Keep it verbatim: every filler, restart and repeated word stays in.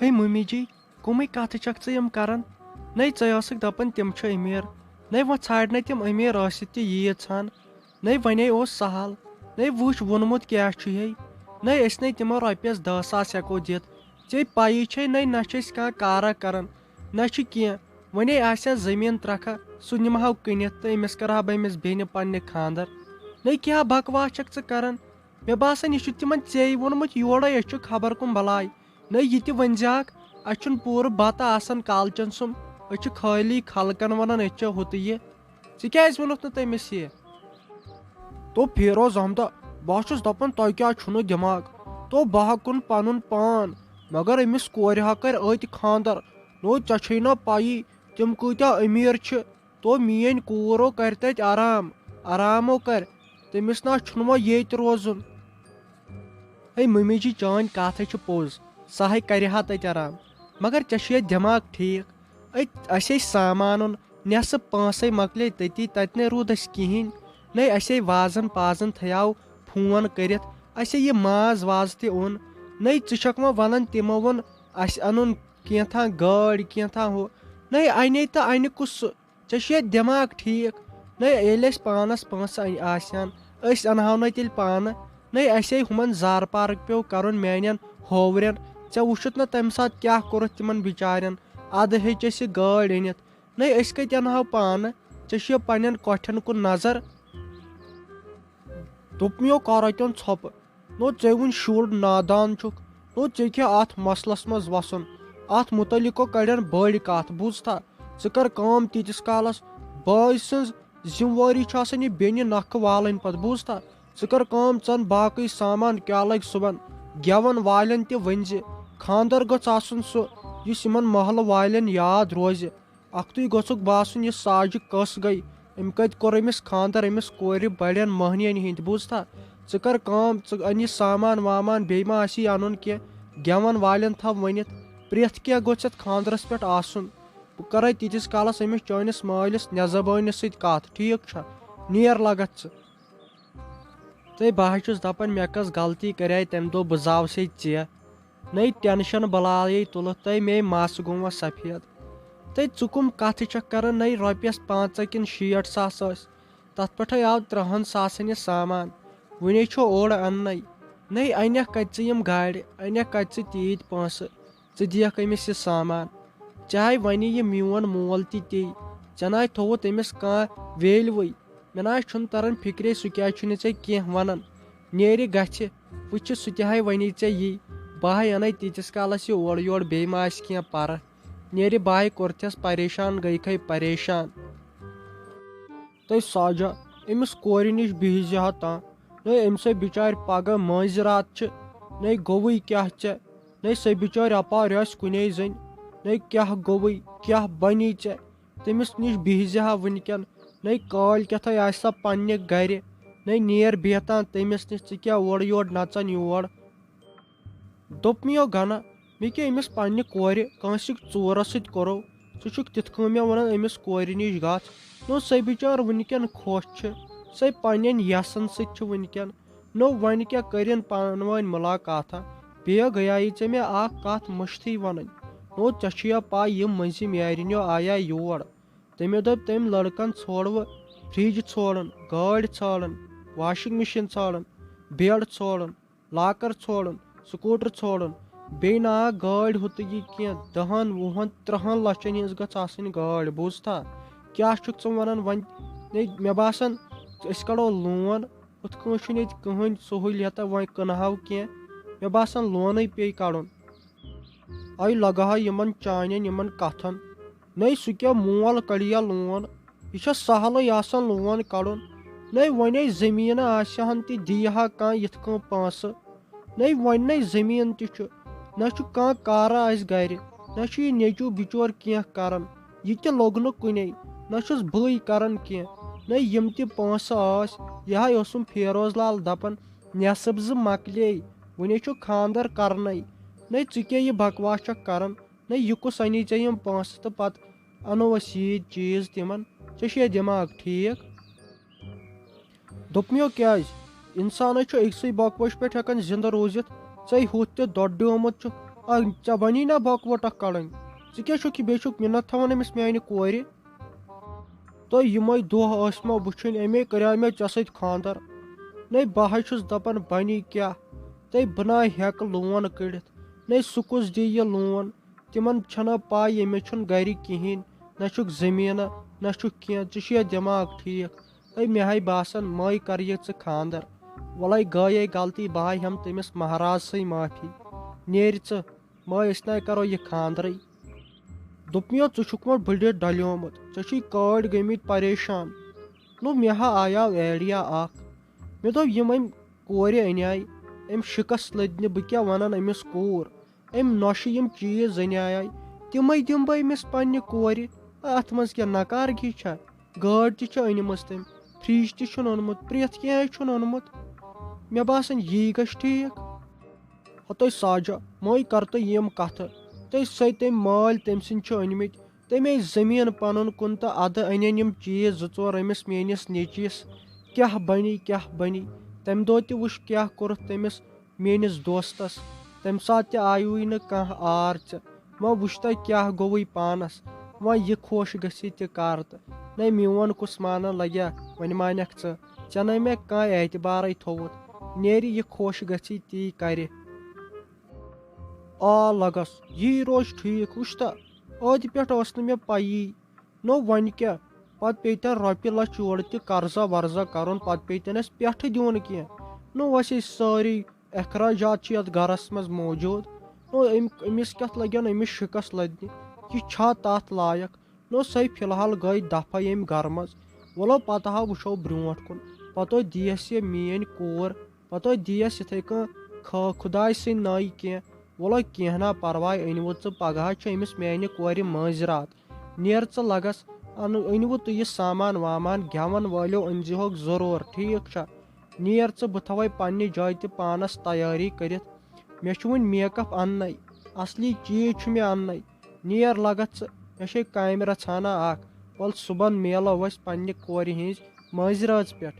ہے mummy جی، کُمٕے کتھٕ چھکھ ژٕ یِم کران؟ نے ژے ٲسکھ دپان تِم چھِ أمیٖر، نے وۄنۍ ژھانڈنے تِم أمیٖر ٲسِتھ تہِ ییٖژ ہن۔ نے ونے اوس سہل، نے وٕچھ ووٚنمُت کیٛاہ چھُ ہے۔ نے أسۍ نے تِمو رۄپیس دہ ساس ہٮ۪کو دِتھ۔ ژےٚ پیی چھے نے نہ چھِ أسۍ کانٛہہ کارا کران، نہ چھِ کینٛہہ۔ ونے آسہِ ہا زٔمیٖن ترکھا، سُہ نِمہٕ ہاو کٕنِتھ تہٕ أمِس کرٕ ہا بہٕ أمِس بیٚنہِ پننہِ خانٛدر۔ نے کیٛاہ بکواس چھکھ ژٕ کران؟ مےٚ باسان، یہِ چھُ تِمن ژیٚے ووٚنمُت، یورے أسۍ چھُ خبر کُم بلاے۔ نہ، یہِ تہِ ؤنۍ زِہاکھ، اَسہِ چھُنہٕ پوٗرٕ بتہٕ آسان کالچن سُم، أسۍ چھِ خٲلی خلقن ونان أسۍ چھِ ہُہ تہٕ یہِ۔ ژٕ کیٛازِ ووٚنُتھ نہٕ تٔمِس یہِ؟ تو فیروز احمدہ، بہٕ ہا چھُس دپان تۄہہِ کیٛازِ چھُنہٕ دٮ۪ماغ؟ تو بہٕ ہا کُن پنُن پان، مگر أمِس کورِ ہا کرِ أتۍ خانٛدر۔ نو ژےٚ چھے نا پیی تِم کۭتیاہ أمیٖر چھِ؟ تو میٲنۍ کوٗر ہو کرِ تتہِ آرام، آرام ہو کرِ۔ تٔمِس نا چھُنہٕ وۄنۍ ییٚتہِ روزُن۔ ہے ممی جی، چٲنۍ کتھ ہے چھِ پوٚز، سۄ ہے کرِ ہا تتہِ آرام، مگر ژےٚ چھُے دٮ۪ماغ ٹھیٖک؟ أتۍ اسے سامان اوٚن، نٮ۪صٕف پونٛسے مۄکلے تٔتی، تتہِ نے روٗد اسہِ کِہیٖنۍ۔ نے اسے وازن پازن تھیاو فون کٔرِتھ، اسے یہِ ماز واز تہِ اوٚن۔ نے ژٕ چھکھ وۄنۍ ونان تِمو ووٚن اسہِ انُن کینٛژھا گٲڑۍ، کینٛژھا ہُہ۔ نے انے تہٕ انہِ کُس سُہ؟ ژےٚ چھُیا دٮ۪ماغ ٹھیٖک؟ نے ییٚلہِ اَسہِ پانَس پونٛسہٕ اَنہِ آسہِ ہَن، أسۍ اَنہٕ ہاو نَے تیٚلہِ پانہٕ۔ نے اَسے ہُمَن زارٕ پارک پیوٚو کَرُن میٛانٮ۪ن ہوورٮ۪ن۔ ژےٚ وُچھُتھ نہ تَمہِ ساتہٕ کیٛاہ کوٚرُتھ تِمَن بِچارٮ۪ن؟ اَدٕ ہیٚچ اَسہِ یہِ گٲڑۍ أنِتھ۔ نے أسۍ کَتہِ اَنہٕ ہاو پانہٕ؟ ژےٚ چھُیا پنٛنٮ۪ن کۄٹھٮ۪ن کُن نظر؟ دوٚپمَیو کَر اَتٮ۪ن ژھۄپہٕ۔ نو ژےٚ وُنہِ شُر نادان چھُکھ۔ نو ژےٚ کیٛاہ اَتھ مسلس منٛز وَسُن؟ اَتھ مُتعلِق کَڑن بٔڑۍ کَتھ، بوٗزتھا؟ ژٕ کَر کٲم تیٖتِس کالس۔ بٲے سٕنٛز ذِمہٕ وٲری چھِ آسان یہِ بیٚنہِ نَکھٕ والٕنۍ پَتہٕ، بوٗزتھا؟ ژٕ کَر کٲم، ژَن باقٕے سامان کیٛاہ لَگہِ صُبحن۔ گٮ۪وَن والٮ۪ن تہِ ؤنۍزِ، خانٛدر گوٚژھ آسُن سُہ، یُس یِمن محلہٕ والٮ۪ن یاد روزِ۔ اکھتُے گوٚژھُکھ باسُن، یہِ ساجہِ کٔس گٔے؟ أمۍ کتہِ کوٚر أمِس خانٛدر أمِس کورِ بڑٮ۪ن مٔہنِین ہِنٛدۍ، بوٗزتھا؟ ژٕ کر کٲم، ژٕ اَن یہِ سامان وامان، بیٚیہِ ما آسی اَنُن کینٛہہ؟ گٮ۪وَن والٮ۪ن تھاو ؤنِتھ، پرٛٮ۪تھ کینٛہہ گوٚژھ یَتھ خانٛدرس پٮ۪ٹھ آسُن۔ بہٕ کرے تیٖتِس کالس أمِس چٲنِس مٲلِس نٮ۪زبٲنِس سۭتۍ کتھ، ٹھیٖک چھا؟ نیر لگتھ ژٕ۔ تہٕ بہٕ حظ چھُس دَپان، مےٚ کۄس غلطی کَرے تَمہِ دۄہ، بہٕ زاوسے ژےٚ۔ نَے ٹٮ۪نشَن بَلایے تُلُتھ تہٕ مے مَس گوٚو وۄنۍ سفید۔ تہٕ ژٕ کٕم کَتھٕ چھَکھ کَران؟ نَے رۄپیَس پانٛژھ کِنہٕ شیٹھ ساس ٲسۍ، تَتھ پٮ۪ٹھَے آو تٕرٛہَن ساسَن یہِ سامان۔ وُنے چھُ اوٚڑ اَننَے۔ نَے اَنٮ۪کھ کَتہِ ژٕ یِم گاڑِ؟ اَنٮ۪کھ کَتہِ ژٕ تیٖتۍ پونٛسہٕ؟ ژٕ دِیَکھ أمِس یہِ سامان۔ چاہے وَنہِ یہِ میون مول تہِ تی، ژےٚ نَے تھوٚوُتھ أمِس کانٛہہ value۔ مےٚ نہ حظ چھُنہٕ تران فِکرے، سُہ کیٛازِ چھُنہٕ ژےٚ کینٛہہ وَنان۔ نیرِ گژھِ، وٕچھِ سُہ تہِ ہاے وَنی ژےٚ یی۔ بہٕ ہاے اَنَے تیٖتِس کالَس یہِ اورٕ یورٕ، بیٚیہِ ما آسہِ کینٛہہ پَرٕ۔ نیرِ بہٕ ہاے کوٚرتھَس پریشان، گٔیکھَے پریشان۔ تہٕ ساجا، أمِس کورِ نِش بِہزِ ہا تاں، نے أمۍ سٕے بِچارِ پَگاہ مٲنٛزِ راتھ چھِ، نے گوٚوُے کیٛاہ ژےٚ؟ نے سۄ بِچٲرۍ اَپارِ آسہِ کُنے زٔنۍ، نے کیٛاہ گوٚوُے، کیٛاہ بَنی ژےٚ؟ تٔمِس نِش بِہزِ ہا وٕنکٮ۪ن، نے کٲلۍ کٮ۪تھَے آسہِ سۄ پنٛنہِ گَرِ، نے نیر بیہتان تٔمِس نِش، ژٕ کیٛاہ اورٕ یورٕ نَژان یور؟ دوٚپمَیو گَنہ، مےٚ کیٛاہ أمِس پنٛنہِ کورِ کٲنٛسہِ ژورَس سۭتۍ کوٚرُو؟ ژٕ چھُکھ تِتھ کٔنۍ مےٚ وَنان أمِس کورِ نِش گژھ۔ نو سۄ بِچٲر وٕنکٮ۪ن خۄش چھِ، سۄے پنٛنٮ۪ن یَسَن سۭتۍ چھِ وٕنکٮ۪ن۔ نو وۄنۍ کیٛاہ کٔرِن پانہٕ ؤنۍ مُلاقاتھا؟ بیٚیہِ گٔیایی ژےٚ مےٚ اَکھ کَتھ مٔشتھٕے وَنٕنۍ۔ نو ژےٚ چھُیا پَے یِم مٔنٛزِم یارِنیو آیا یور؟ تٔمۍ دوٚپ تٔمۍ لٔڑکَن ژھوڑوٕ فرٛج ژھوڑُن، گٲڑۍ ژھانٛڈُن، washing machine ژھانٛڈُن، bed ژھانٛڈُن، locker ژھانٛڈُن، scooter ژھانٛڈُن، بیٚیہِ نہ آ گٲڑۍ ہُہ تہٕ یہِ کینٛہہ، دَہَن، وُہَن، تٕرٛہَن لَچھَن ہِنٛز گٔژھ آسٕنۍ گٲڑۍ، بوٗزتھا؟ کیٛاہ چھُکھ ژٕ وَنان وۄنۍ؟ نے، مےٚ باسان أسۍ کَڑو loan، ہُتھ کٲنٛٹھۍ چھُنہٕ ییٚتہِ کٕہٕنۍ سہوٗلیتہ، وۄنۍ کٕنہٕ ہاو کینٛہہ۔ مےٚ باسان loanٕے پیٚیہِ کَڑُن۔ اَے لَگہٕ ہا یِمَن چانٮ۪ن یِمَن کَتھَن۔ نے سُہ کیٛاہ مول کَڑِ یا loan؟ یہِ چھا سہلٕے آسان loan کَڑُن؟ نے وۄنۍ زٔمیٖنہ آسہِ ہَن تہِ دِیہِ ہا کانٛہہ یِتھ کٔنۍ پونٛسہٕ۔ نے وۄنۍ نے زٔمیٖن تہِ چھُ، نہ چھُ کانٛہہ کارا اَسہِ گَرِ، نہ چھُ یہِ نیٚچوٗ بِچور کینٛہہ کَران۔ یہِ تہِ لوٚگ نہٕ کُنے، نہ چھُس بٕے کران کینٛہہ، نہ یِم تہِ پونٛسہٕ ٲسۍ۔ یہِ ہاے اوسُم فیروز لال دپان، نٮ۪صٕب زٕ مۄکلے، وُنے چھُ خانٛدر کرنَے۔ نَے ژٕ کیٛاہ یہِ بکواس چھکھ کران؟ نَے یہِ کُس اَنی ژےٚ یِم پونٛسہٕ تہٕ پتہٕ اَنو أسۍ ییٖتۍ چیٖز تِمن؟ ژےٚ چھُیا دٮ۪ماغ ٹھیٖک؟ دوٚپمَیو، کیٛازِ؟ اِنسانَے چھُ أکسٕے بۄکہٕ وَچہِ پٮ۪ٹھ ہٮ۪کان زِندٕ روٗزِتھ۔ ژَے ہُتھ تہِ دۄدٕ ڈیومُت چھُکھ، آ، ژےٚ بنی نا بۄکہٕ وۄٹھ اکھ کڑٕنۍ؟ ژٕ کیٛاہ چھُکھ یہِ، بیٚیہِ چھُکھ مِنت تھاوان أمِس میانہِ کورِ؟ تہٕ یِمے دۄہ ٲسۍ مےٚ وٕچھِنۍ، اَمے کریٛاو مےٚ ژےٚ سۭتۍ خانٛدر۔ نَے بہٕ ہَے چھُس دَپان بَنی کیٛاہ؟ تَے بہٕ نَے ہٮ۪کہٕ لون کٔڑِتھ، نَے سُہ کُس دِیہِ یہِ لون؟ تِمَن چھَنہ پَے ییٚمِس چھُنہٕ گَرِ کِہیٖنۍ، نہ چھُکھ زٔمیٖنہ، نہ چھُکھ کینٛہہ، ژےٚ چھُیا دٮ۪ماغ ٹھیٖک؟ تَے مےٚ ہَے باسان مَے کَرٕ یہِ ژٕ خانٛدر۔ وَلَے گٔیے غلطی، بہٕ ہَے ہٮ۪مہٕ تٔمِس مہراز سٕے معٲفی۔ نیرِ ژٕ، مَے أسۍ نَے کَرو یہِ خانٛدرٕے۔ دوٚپمَے، ژٕ چھُکھ وۄنۍ بٔڑِتھ ڈلیومُت، ژےٚ چھُے کٲڑۍ گٔمٕتۍ پریشان۔ نو، مےٚ ہا آیاو idea اکھ۔ مےٚ دوٚپ، یِم أمۍ کورِ اَنیٛاے، أمۍ شِکس لٔدنہِ، بہٕ کیٛاہ وَنن أمِس کوٗر؟ أمۍ نۄشہِ یِم چیٖز اَنیٛاے، تِمَے دِمہٕ بہٕ أمِس پننہِ کورِ۔ اَتھ منٛز کیٛاہ ناکارگی چھا؟ گٲڑۍ تہِ چھِ أنمٕژ تٔمۍ، فرج تہِ چھُن اوٚنمُت، پرٛٮ۪تھ کینٛہہ چھُن اوٚنمُت۔ مےٚ باسان، یی گژھِ ٹھیٖک۔ ہتٲے ساجا، مٲے کر تہٕ یِم کتھٕ۔ تٔمۍ سۭتۍ تٔمۍ مٲلۍ تٔمۍ سٕنٛدۍ چھِ أنمٕتۍ۔ تٔمۍ أنۍ زٔمیٖن پنُن کُن تہٕ ادٕ أنِن یِم چیٖز زٕ ژور أمِس میٲنِس نیٚچوِس۔ کیٛاہ بنی، کیٛاہ بنی؟ تمہِ دۄہ تہِ وٕچھ کیٛاہ کوٚرُتھ تٔمِس میٲنِس دوستس۔ تمہِ ساتہٕ تہِ آیوٕے نہٕ کانٛہہ آر ژےٚ۔ وۄنۍ وٕچھ تۄہہِ کیٛاہ گوٚوٕے پانس۔ وۄنۍ یہِ خۄش گژھی تہِ کر تہٕ۔ نے میون کُس مانن لگیا، وۄنۍ مانکھ ژٕ۔ ژےٚ نے مےٚ کانٛہہ اعتبارے تھوٚوُتھ۔ نیرِ یہِ خۄش گژھی تی کرِ۔ آ لگس، یی روزِ ٹھیٖک۔ وٕچھ تہ، ٲدِ پٮ۪ٹھ ٲس نہٕ مےٚ پَیی۔ نو وۄنۍ کیٛاہ؟ پتہٕ پیٚیہِ تَن رۄپیہِ لچھ یورٕ تہِ قرضہ ورضہ کرُن، پتہٕ پیٚیہِ تَن اَسہِ پٮ۪ٹھٕ دیُن کینٛہہ۔ نو اَسہِ سٲری اخراجات چھِ یَتھ گرس منٛز موجود۔ نو أمۍ، أمِس کَتھ لگن أمِس شِکس لدنہِ؟ یہِ چھا تَتھ لایق؟ نو سۄے فی الحال گٔے دفع ییٚمہِ گرٕ منٛز۔ وَلو پتہٕ ہا وٕچھو برونٛٹھ کُن۔ پتہٕ دِیَس یہِ میٲنۍ کوٗر، پتہٕ دِیَس یِتھَے کٔنۍ خ-، خداے سٕنٛدۍ ناوِ کینٛہہ۔ وَلو کینٛہہ نا پرواے، أنۍوٕ ژٕ پگاہ چھُ أمِس میانہِ کورِ مٲنٛزِ راتھ۔ نیر ژٕ لگس، اَن-، أنۍوٕ تُہۍ یہِ سامان وامان، گٮ۪وَن وٲلِو أنۍزِہوکھ ضروٗر، ٹھیٖک چھا؟ نیر ژٕ، بہٕ تھاوَے پننہِ جایہِ تہِ پانس تیٲری کٔرِتھ۔ مےٚ چھُ وُنہِ make up اَننَے، اصلی چیٖز چھُ مےٚ اَننَے۔ نیر لگس ژٕ، مےٚ چھے کامہِ رژھانہ اکھ۔ وَل صُبحن میلو أسۍ پننہِ کورِ ہٕنٛزِ مٲنٛزِ رٲژ پٮ۪ٹھ۔